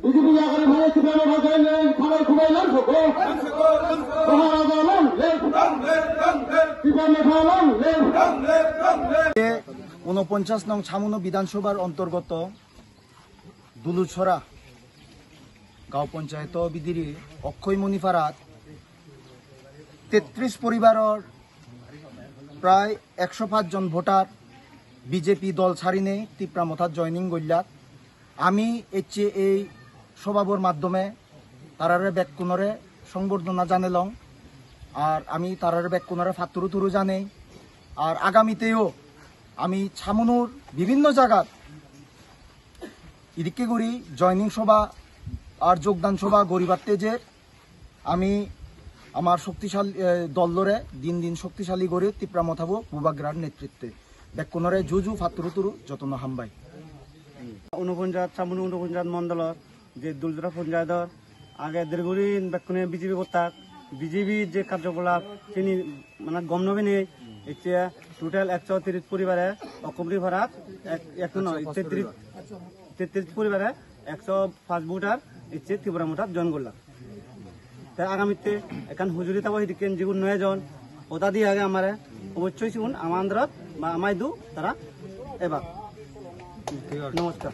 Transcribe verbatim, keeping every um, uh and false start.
বিজেপি আগামী ভারত ত্রিপুরা মহাজয় নেই, ভারত খুবই লাভ হবো। মহারাজা long live। ত্রিপুরা মহারাজা long live। ঊনপঞ্চাশ নং ছামুনু বিধানসভার অন্তর্গত দুলুছড়া গাঁও পঞ্চায়েত বিদিরি অক্ষয়মণি পাড়াত তেত্রিশ পরিবারর প্রায় একশো পাঁচ জন ভোটার বিজেপি দল ছাড়িনে তিপ্রা মথাত জয়েনিং করলাত। আমি এসে এই সভাবর মাধ্যমে তারারে বেক্কুনরে সংবর্ধনা জানালাম। আর আমি তারারে বেক্কুনরে ফাত্তুরু তুরু জানাই। আর আগামীতেও আমি ছামুনুর বিভিন্ন জায়গাত ইদিকে করি জয়েনিং সভা আর যোগদান সভা গরিবাত্তে যে আমি আমার শক্তিশালী, এ, দলরে দিন দিন শক্তিশালী করে তিপ্রা মথাবো বুবাগ্রার নেতৃত্বে। বেক্কুনরে জুজু ফাত্তুরু তুরু যতন হামবাই। ঊনপঞ্চাশ, ছামুনু ঊনপঞ্চাশ মণ্ডলর যে দুলছড়া পঞ্চায়েতর আগে দীর্ঘদিন বেক্কুনে বিজেপি করতাক, বিজেপির যে কার্যকলাপ চিনি মানে গম নবি নেই। এসে টোটাল একশো তিরিশ পরিবারে অকমরি ভাড়াত এক, একশো নয়, তেত্রিশ, তেত্রিশ পরিবারে একশো পাঁচ ভোটার এসে ত্রিপুরা মথাত জয়েন করলাম। তাই আগামীতে এখান হুজুরি তাবো হিদিকেন যেগুন নয় জন ওটা দিয়ে আগে আমারে অবশ্যই শুন আমার আন্দারত বা আমায় দু তারা এবার। নমস্কার।